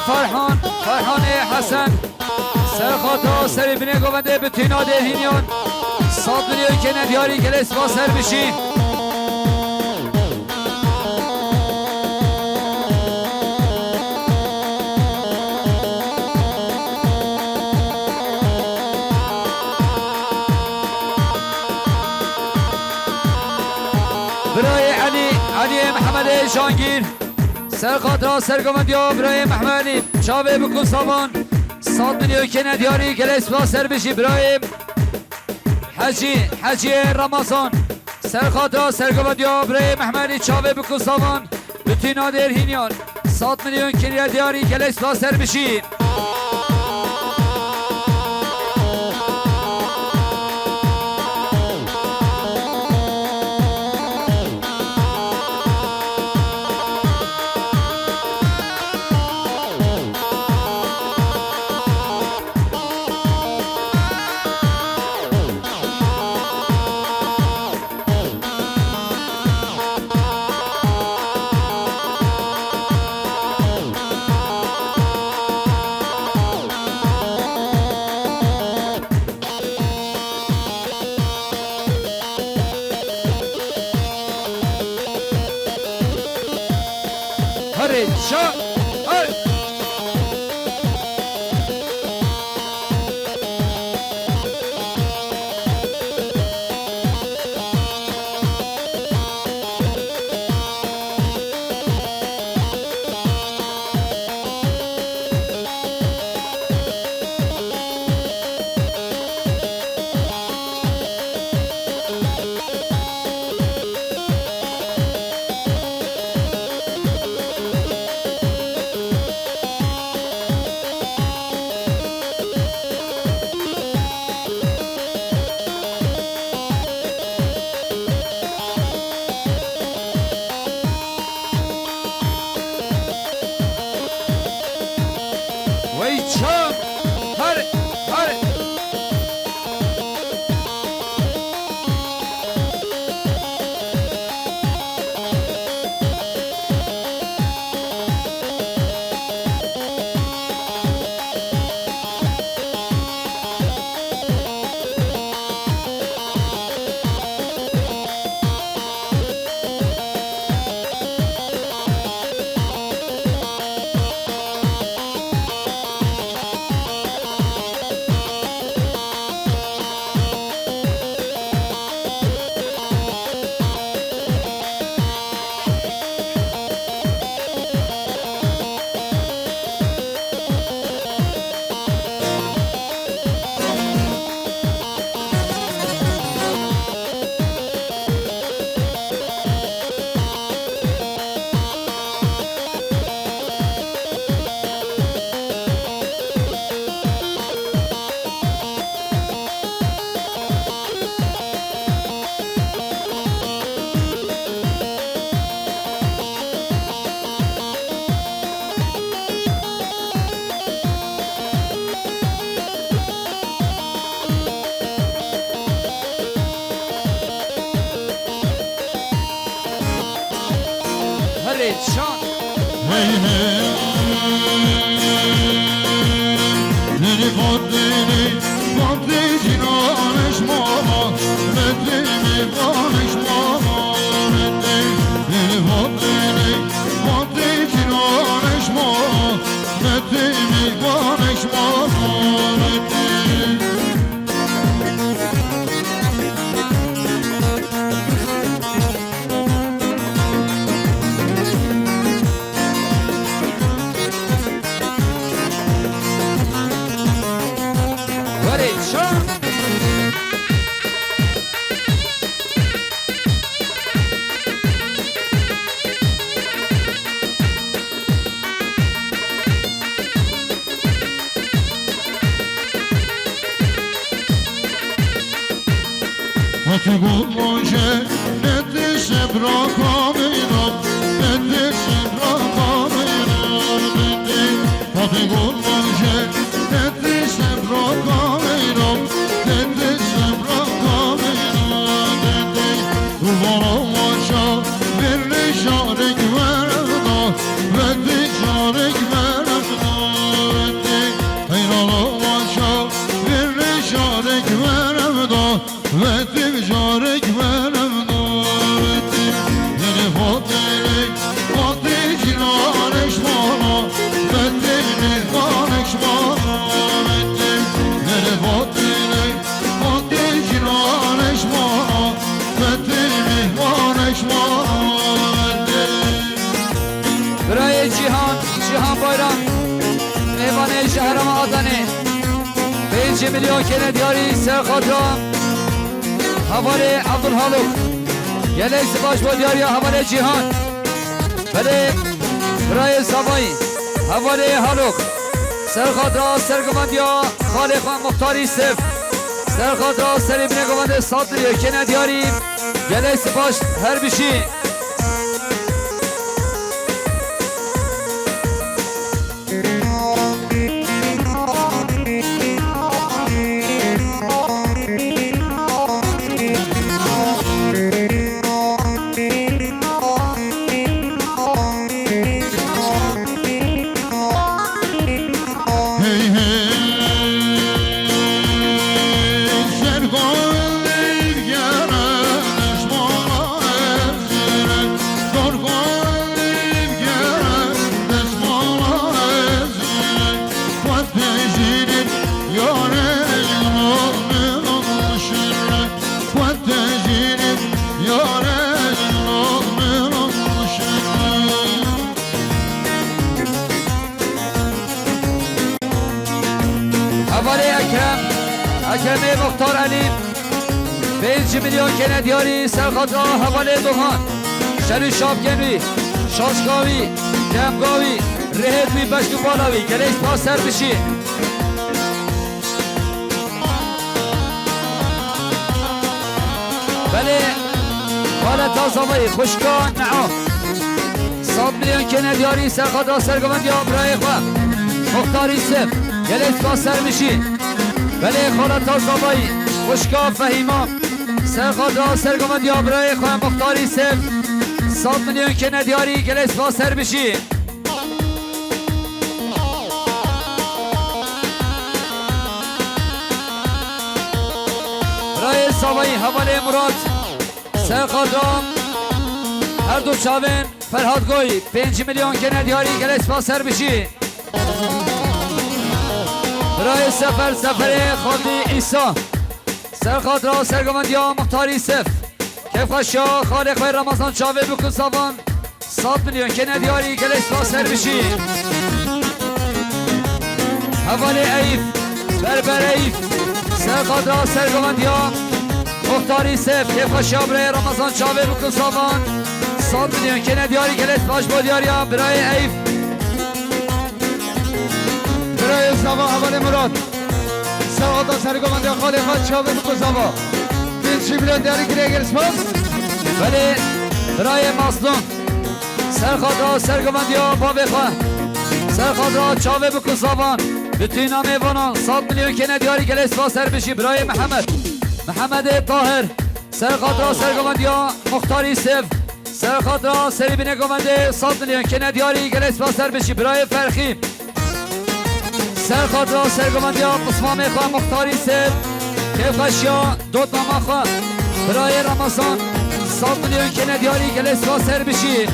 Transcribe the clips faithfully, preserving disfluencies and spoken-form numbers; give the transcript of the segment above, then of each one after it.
Ferhan, Ferhanê Hesen. Ser xatira serê binê govendê bi tîna dêrhîniyan. Sed milyon kêne diyarî, gelek spas, ser bijî. Birayê Elî, Eliyê Mihemedê Cangîr. Ser xatira sergovendiya birayê Mehmedî, çavê bi ku savan, sed milyon kêne diyarî, gelek spas, ser bijî birayê Hecî, Heciyê Ramazan. Ser xatira sergovendiya birayê Mehmedî, çavê bi ku savan, bi tîna dêrhîniyan, sed milyon kiriye diyarî, gelek spas, ser bijî. Herê şa, hey! Wey çam! Her, her! Herê şan. Hey, hey. Lili patini, patini cinanış mama, metini banış mama, metini. Lili patini, patini cinanış mama, metini banış mama, metini. Werê şan. Hati gul moje, neti şebra kamîna, neti şebra kamîna, neti. Hati gul moje, neti şebra kamîna, neti şebra kamîna, neti. Duvara maşa, bir şarik verda, neti şarik verda. Vetim jarek verem do vetim. Yine Fatih, Fatih cilaneş mala. Vetim, Fatih mala. Vetim, yine Fatih, Fatih cilaneş mala. Vetim, Fatih mala. Vetim. Birayê Cîhan, Cîhan Bayram, mêvanê ji herêma Adanê. Pêncî milyon kene diyarî ser xatira hevalê Abdulhalok. Gelek spas bo diyariya hevalê Cîhan. Belê birayê Zavayî, hevalê Halok. Ser xatira sergivandiya xalê xwe Muxtarî Sêf. Ser xatira serê binê govendê sed milyon kene diyarî. Gelek spas, her bijî. Hevalê Ekrem, Ekremê Muxtar Elî, pênc milyon kene diyarî ser xatira hevalê Dogan, Şerî Şapkenî, Şaşkawî, Kemgawî, rihêt wî, beşk û bala wî, gelek spas, ser bijî. Belê, xaleta Zavayî, xwişka Nea. Sed milyon kene diyarî ser xatira sergovendiya birayê xwe. Muxtarî Sêf, gelek spas, ser bijî. Belê, xaleta Zavayî, xwişka Fehîma. Ser xatira sergovendiya birayê xwe Muxtarî Sêf. Sed milyon kene diyarî, gelek spas, ser bijî. Birayê Zavayî, hevalê Murat. Ser xatira her du çavên Ferhat Goy, pênc milyon kene diyarî, gelek spas, ser bijî. Birayê Sefer, Seferê Xalidî Îsa. Ser xatira sergovendiya Muxtarî Sêf. Kêfxweşiya xalê xwe Ramazan çavê bikû zavan. Sed milyon kene diyarî, gelek spas, ser bijî. Hevalê Eyîp, Berber Eyîp, ser xatira sergovendiya Muxtarî Sêf, kêfxweşiya birayê Ramazan çavê bikû zavan. Sed milyon kene diyarî, gelek spas bo diyariya birayê Eyîp. Birayê Zava, hevalê Murat. Ser xatira sergovendiya xalê xwe çavê bikû zava. Pênc milyon diyarî kiriye, gelek spas. Belê, birayê Maslum. Ser xatira sergovendiya bavê xwe. Ser xatira çavê bikû zavan. Bi tîna mêvanan sed milyon kene diyarî, gelek spas, ser bijî. Birayê Mihemed. Mihemedê Tahir. Ser xatira sergovendiya Muxtarî Sêf. Ser xatira serê binê govendê sed milyon kene diyarî, gelek spas, ser bijî. Birayê Ferxî. Ser xatira sergovendiya pismamê xwe Muxtarî Sêf. Kêfxweşiya dotmama xwe birayê Ramazan sed milyon kene diyarî, gelek spas, ser bijî.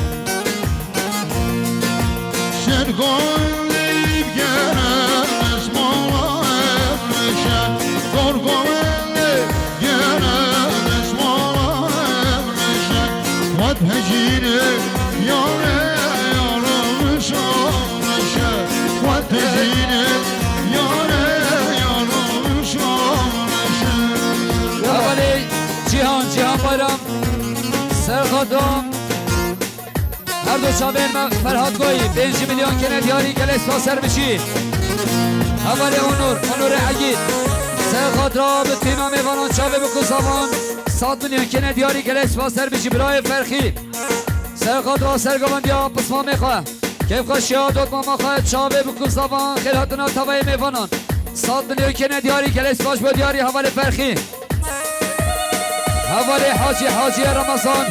Şêrgo Lîv gere mala evreşe, Zorgo gere mala evreşe, Xwet hejîne yare yare şareşe, Xwet hejîne yare yare şareşe. Hevalê Cîhan, Cîhan Bayram, ser xatira her du çavên me Ferhat Goyî, pênc milyon kene diyarî, gelek spas, ser bijî. Hevalê Onur, Onurê Egîd. Ser xatira bi tîna mêvanan çavê bikû zavan. Sed milyon kene diyarî, gelek spas, ser bijî. Birayê Ferxî. Ser xatira sergovendiya pismamê xwe. Kêfxweşiya dotmama xwe çavê bikû zavan. Xêr hatina tavayê mêvanan. Sed milyon kene diyarî, gelek spas bo diyarî hevalê Ferxî. Hevalê Hacî, Hacîye Ramazan.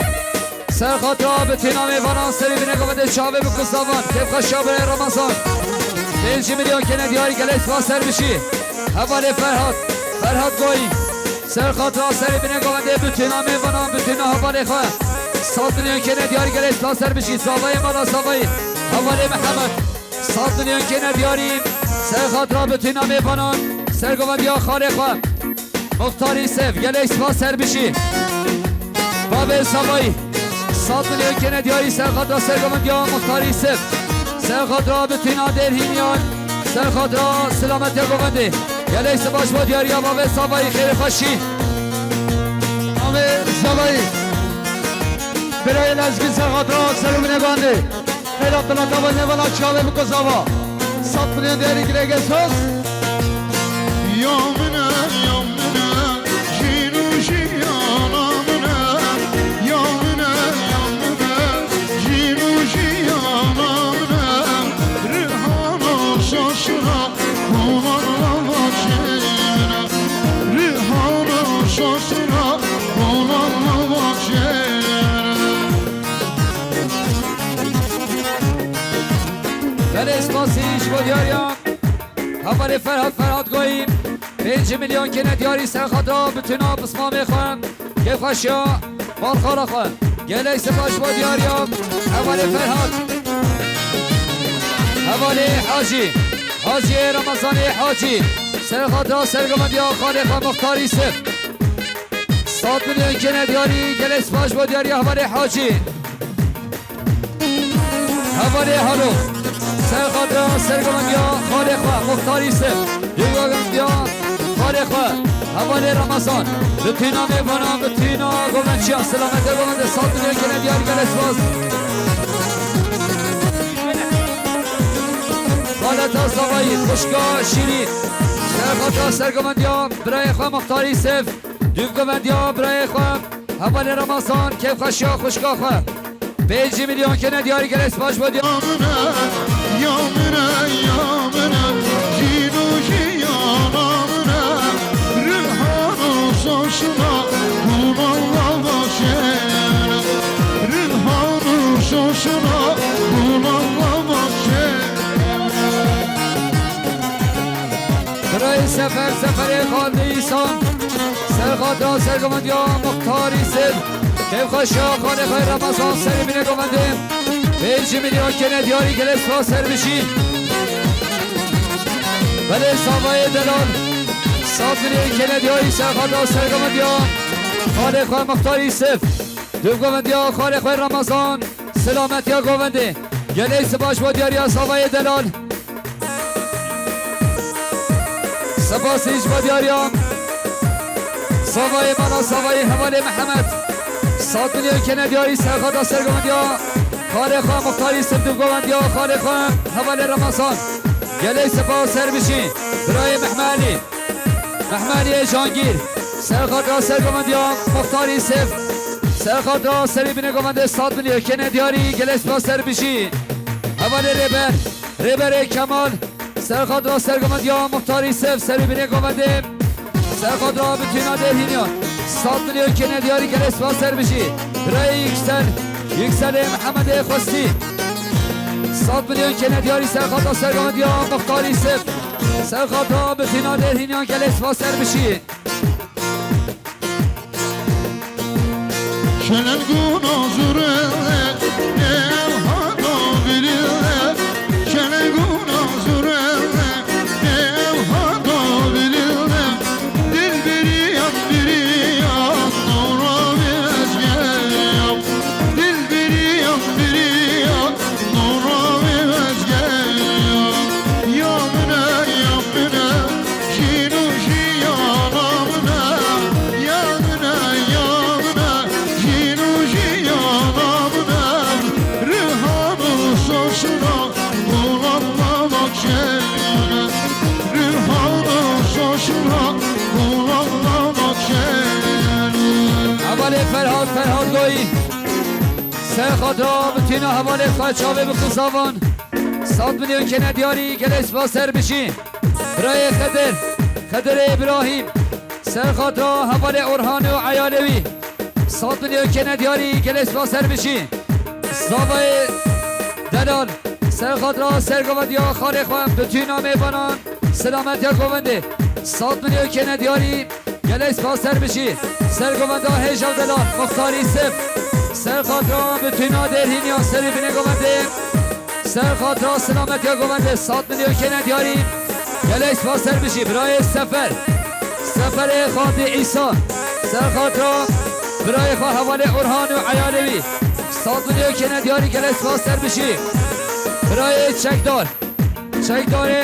Ser xatira bi tîna mêvanan serê binê govendê çavê bikû zavan. Kêfxweşiya birayê Ramazan. Pênc milyon kene diyarî, gelek spas, ser bijî. Hevalê Ferhat, Ferhat Goyî. Ser xatira serê binê govendê, bütüna mêvanan, bütüna hevalê xwe. Sed milyon kêne diyarî, gelê spas ser bijî. Zavayê mala zavayî. Hevalê Mihemed. Sed milyon kêne diyarî. Ser xatira bütüna mêvanan. Ser govendiya xalê xwe. Muxtarî Sev. Gelê spas ser bijî. Bavê zavayî. Sed milyon kêne diyarî. Ser xatira ser govendiya Muxtarî Sev. Ser xatira bütüna dêrhîniyan. Ser xatira silametiya govendê. Gelek spas bo diyariya bavê zavayî, xêr û xweşî. Bavê zavayî. Birayê Lezgî ser xatira ser û binê bandê. Xêra tuna tava nêvana çavê biko zava. Sed milyon diyarî girêge soz. Ya min e, ya min e, jîn û jiyana min e. Ya min e, ya min e, jîn û jiyana min e. Rihana şaşina. Belê spasî ji bo diyariya hevalê Ferhat Ferhat Goyî, pêncî milyon kêne diyarî ser xatira bütüna pismamê xwe. Kêfxweşiya balxala xwe. Gelek spas bo diyariya hevalê Ferhat. Hevalê Hacî. Hacî Ramazanê Hacî. Ser xatira sergovendiya xalê xwe Muxtar Yusuf. Sed milyon kêne diyarî, gelek spas bo diyariya hevalê Hacî. Hevalê Halo. Ser xatira sergovendiya xalê xwe, Muxtar Yusuf. Dû govendiya xalê xwe, hevalê Ramazan. Bi tîna mêvanan, bi tîna govendiya, selamete govende, sed milyon kêne diyarî, gelek spas. Xaleta Zavayî, xwişka Şîrîn. Ser xatira sergovendiya birayê xwe, Muxtar Yusuf. Dû govendiya birayê xwe, hevalê Ramazan, kêfxweşiya xwişka xwe. Pêncî milyon kêne diyarî, gelek spas bo diyar. Ya min e, ya min e, ya min e, jîn û jiyana min e. Rihana şaşina, bûna lava şêne. Rihana şaşina, bûna lava şêne. Birayê Sefer, Seferê Xalidê Îsan. Ser xatira sergovendiya Muxtar Yusuf. Kêfxweşiya xalê xwe Ramazan serê bînê govendê. Pêncî milyon kêne diyarî, gelek spas, ser bijî. Belê Zavayê Delal. Sed milyon kêne diyarî ser xatira sergovendiya xalê xwe Muxtar Yusuf. Dû govendiya xalê xwe Ramazan. Selametiya govendê. Gelek spas bo diyariya Zavayê Delal. Spasî ji bo diyariya Zavayê, mala Zavayê, hevalê Mihemed. Sed milyon kêne diyarî ser xatira sergovendiya xalê xwe Muxtar Yusuf, dû govendiya xalê xwe hevalê Ramazan. Gelek spas, ser bijî. Birayê Mehmelî. Mehmeliyê Cangîr. Ser xatira sergovendiya Muxtar Yusuf. Ser xatira serê bînê govendê, sed milyon kêne diyarî, gelek spas, ser bijî. Hevalê Rêber. Rêberê Kemal. Ser xatira sergovendiya Muxtar Yusuf, serê bînê govendê. Ser xatira bütüna dêrhîniyan. Sed milyon kêne diyarî, gelek spas, ser bijî. Birayê Yüksel. Yükselê Mihemedê Xwestî. Sed milyon kêne diyarî ser xatira sergovendiya Muxtar Yusuf. Ser xatira bitîna dêrhîniyan, gelek spas, ser bijî. Şelengûna zûre, ew hata birîne. Şelengûna zûre, ew hata birîne. Dilberiyan, biriyan, nora vêzgeyan. Dilberiyan, biriyan, nora vêzgeyan. Ya min e, ya min e. Jîn û jiyana min e, ya min e, ya min e, jîn û jiyana min e. Rihan û şaşina, gulam lava çêne. Rihan û şaşina, gulam lava çêne. Hevalê Ferhat, Ferhat Goyî. Ser xatira bitîna hevalê xwe çavê bi qizavan. Sed milyon kêne diyarî, gelek spas, ser bijî. Birayê Xedir, Xedirê Îbrahîm, ser xatira hevalê Orhan û eyalê wî. Sed milyon kêne diyarî, gelek spas, ser bijî. Zavayê Delal, ser xatira sergovendiya xalê xwe, bitîna mêvanan, selametiya govendê. Sed milyon kêne diyarî, Gelek spas ser bijî. Ser govenda hêja delal, Muxtar Îsif. Ser xatira bütüna dêrhîniya serî binê govendê. Ser xatira selametiya govendê, sed milyon kene diyarî. Gelek spas ser bijî, birayê Sefer. Seferê Xatî Îsa. Ser xatira birayê xwe hevalê Orhan û eyalê wî. Sed milyon kene diyarî, gelek spas ser bijî. Birayê Çekdar. Çekdarê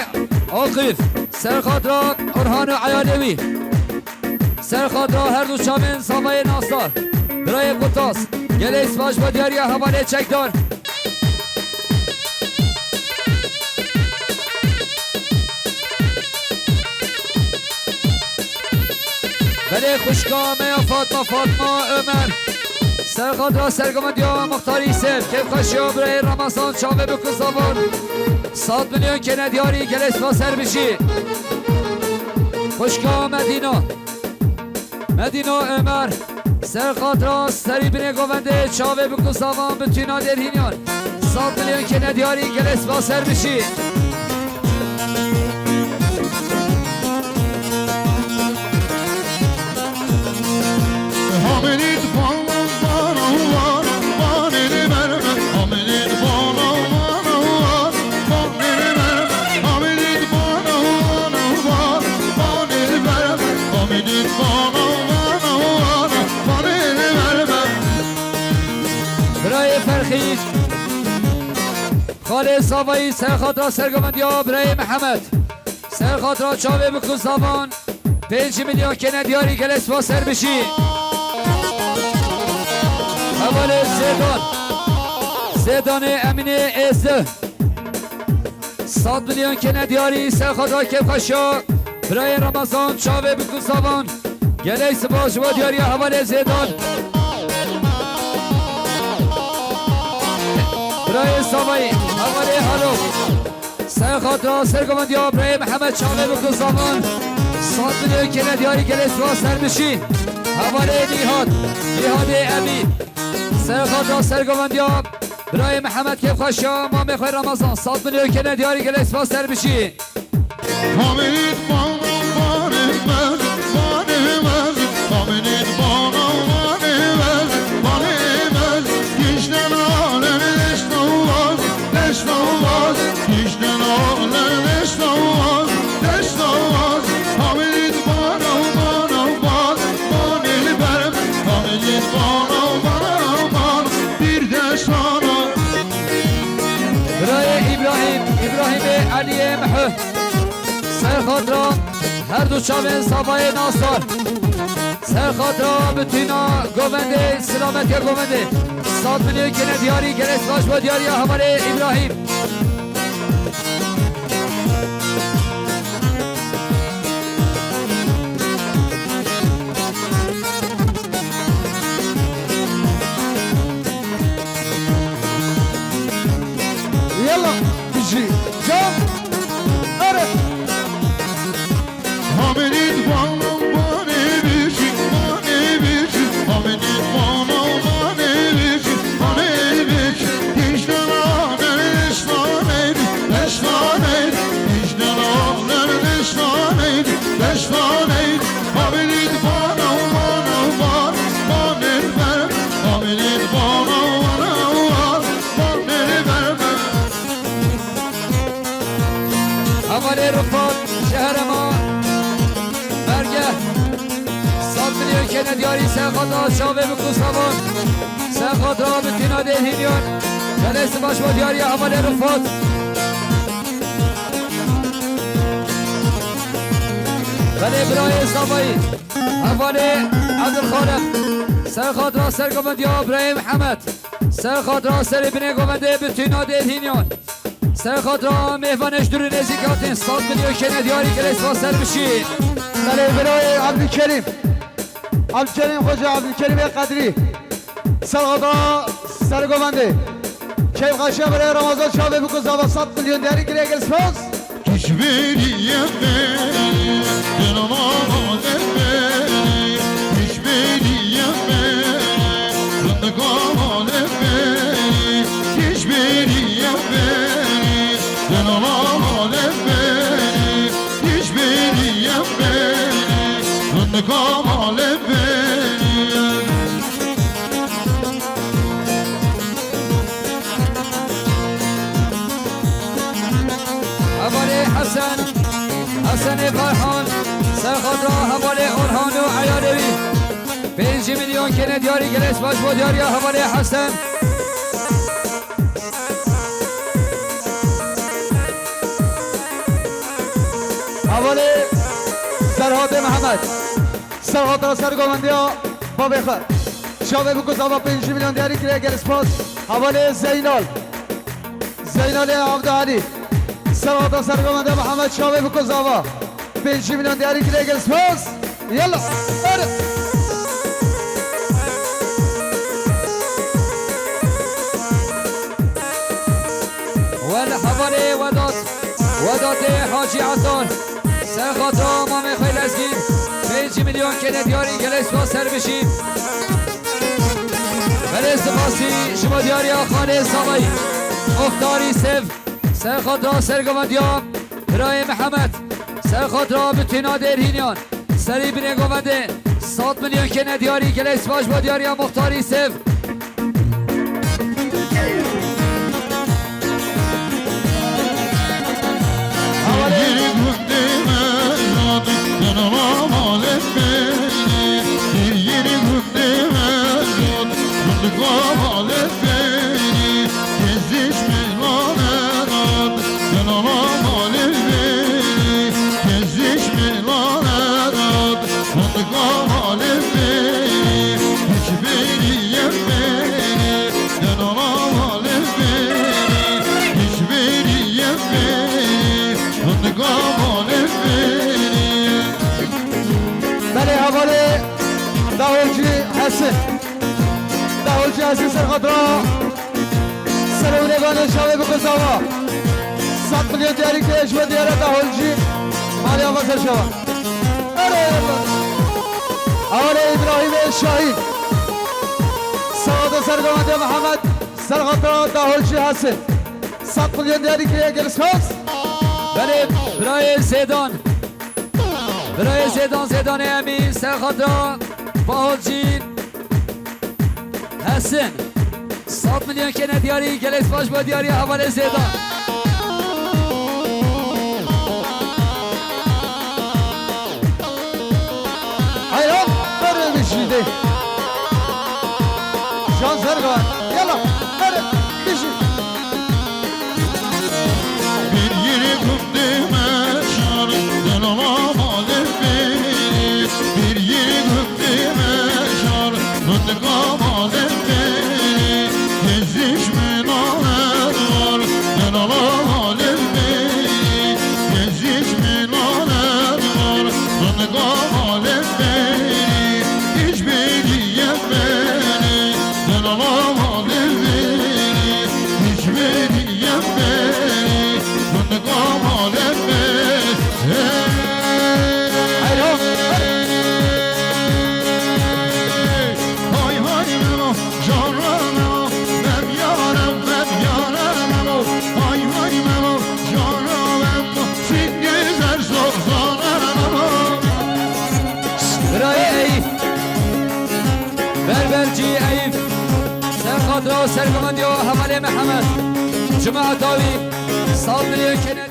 Aqif. Ser xatira Orhan û eyalê wî. Ser xatira her du çavên zavayê Nasar. Birayê Qutas. Gelek spas bo diyariya hevalê Çekdar. Belê xwişka me ya Fatma, Fatma Ömer. Ser xatira sergovendiya Muxtar Îsef. Kêfxweşiya birayê Ramazan çavê biku zavan. Sed milyon kene diyarî, gelek spas ser bijî. Xwişka Medîna. Medîna Ömer. Ser xatira serî binê govendê çavê biku zavan, bütüna dêrhîniyan. Sed milyon kene diyarî, gelek spas ser bijî. Hamilît bana, bana, bana, bana, bana, hamilît bana, bana, bana, bana, hamilît bana, bana, bana, bana, bana, hamilît bana, bana, bana, bana, bana, bana. Birayê Ferxî. Xalê Zavayî, ser xatira sergovendiya birayê Mihemed. Ser xatira çavê biku zavan. Pênc milyon kene diyarî, gelek spas ser bijî. Hevalê Zêdan. Zêdanê Emînê Êzdi. Sed milyon kene diyarî, ser xatira kêfxweşa birayê Ramazan çavê biku zavan. Gelek spas ji bo diyariya hevalê Zêdan. Birayê Zavayî, hevalê Halo. Ser xatira sergovendiya birayê Mihemed çavê biku zavan. Sed milyon kene diyarî, gelek spas ser bijî. Hevalê Nîhat. Nîhadê Emî. Ser xatira sergovendiya birayê Mihemed kêfxweşiya mamê xwe Ramazan. Sed milyon kene diyarî, gelek spas ser bijî. Hamilît bana, bana, bana, bana, bana, hamilît bana, bana, bana, bana, kişten alem leş navaz, leş navaz, kişten alem leş navaz, leş navaz, hamilît bana, bana, bana, bana, bana, hamilît bana, bana, bana, bir de sana. Birayê Îbrahîm, Îbrahîmê Eliyê Mihu. Ser xatira her du çavên zavayê Nasar. Ser xatira bütüna govendê, selametiya govendê. Sed milyon kene diyarî, gelek spas bo diyariya hevalê Îbrahîm. Yalla, bijî, can, are. Hamilît bana, bana, bijî, bana, bijî. Hamilît bana, bana, bijî, bana, bijî. Kiştena, beni, leştaneydi, leştaneydi. Kiştena, beni, leştaneydi, leştaneydi. Hamilît bana, bana, bana, bana, bana. Hamilît bana, bana, bana, bana, bana. Hevalê Rifat ji herêma Berge. Sed milyon kene diyarî, ser xatira çavê biku zavan. Ser xatira bitîna dêrhîniyan. Gelek spas bo diyariya hevalê Rifat. Belê birayê Zavayî. Hevalê Ebdulxaliq. Ser xatira sergovendiya birayê Mihemed. Ser xatira serê binê govendê bitîna dêrhîniyan. Ser xatira mêvanê ji dûr û nêzîk hatin, sed milyon kene diyarî, gelek spas ser bijî. Belê birayê Ebdulkerîm. Ebdulkerîm Xoca, Ebdulkerîmê Qedrî. Ser xatira serê govendê. Keyfxweşiya birayê Ramazan çavê biku zavan, sed milyon diyarî, gelek spas. Kişveriye beni, denomalem beni, kişveriye beni, zındıkalem beni, kişveriye beni, denomalem beni, kişveriye beni, zındıkalem Ferhan, ser xatra hevalê Orhan û eyalê wî. Pêncî milyon kene diyarî, gelek spas bo diyariya hevalê Hesen. Hevalê Serhatê Mihemed. Ser xatra sergovendiya bavê xwe. Çavê biko zava pêncî milyon diyarî kiriye, gelek spas. Hevalê Zeynal. Zeynalê Avda Elî. Ser xatra sergovendiya Mihemed, çavê biko zava. Pêncî milyon diyarî kiriye, gelek spas. Yalla. Hadi. Wel hevalê Wedat, Wedatê Hacî Etar. Ser xatra mamê xwe Lezgîn, pêncî milyon kene diyarî, gelek spas, ser bijî. Belê spasî ji bo diyariya xalê Zavayî. Muxtarî Sev, ser xatra sergovendiya birayê Mihemed. Ser xatra bitîna Dêrhîniyan. Serî binê govendê, sed milyon kene diyarî, gelek spas bo diyariya Muxtarî Sev. Belê hevalê Dahocî Hesin. Dahocî Hesin ser xatra Serê û nêvanê çavê biko zava. Sed milyon diyarî kiriye ji bo diyara Dahocî. Malê ava ser çava. Erê! Hevalê Îbrahîmê Şahîn. Sağda sergovendiya Mihemed. Ser xatra Dahocî Hesin. Sed milyon diyarî kiriye, gelek spas. Belê, birayê Zêdan. Birayê Zêdan, Zêdanê Emîn, ser xatra Baholcîn Hesin. Sed milyon kene diyarî, gelek spas bo diyariya hevalê Zêdan. Heyran, erê bijî de. Jan Zergan, yala, erê bijî. Bir yeri gundime şar, dönama maleferi. Bir yeri gundime şar, mıntıka maleferi. Geziş mi nalet var, dönama maleferi. Geziş mi nalet var, mıntıka maleferi. Hiçbir yemeni, dönama maleferi. Hiçbir yemeni, mıntıka maleferi. Hey, ho, hey. Hay hay Memo, jara Memo, Mem yara, Mem yara Memo. Hay hay Memo, jara Memo, singizler zor zor Memo. Birayê Eyîf, Berbercî Eyîf, ser xatra û sergovendiya hevalê Mihemed. Cuma Dawî, sed milyon kene.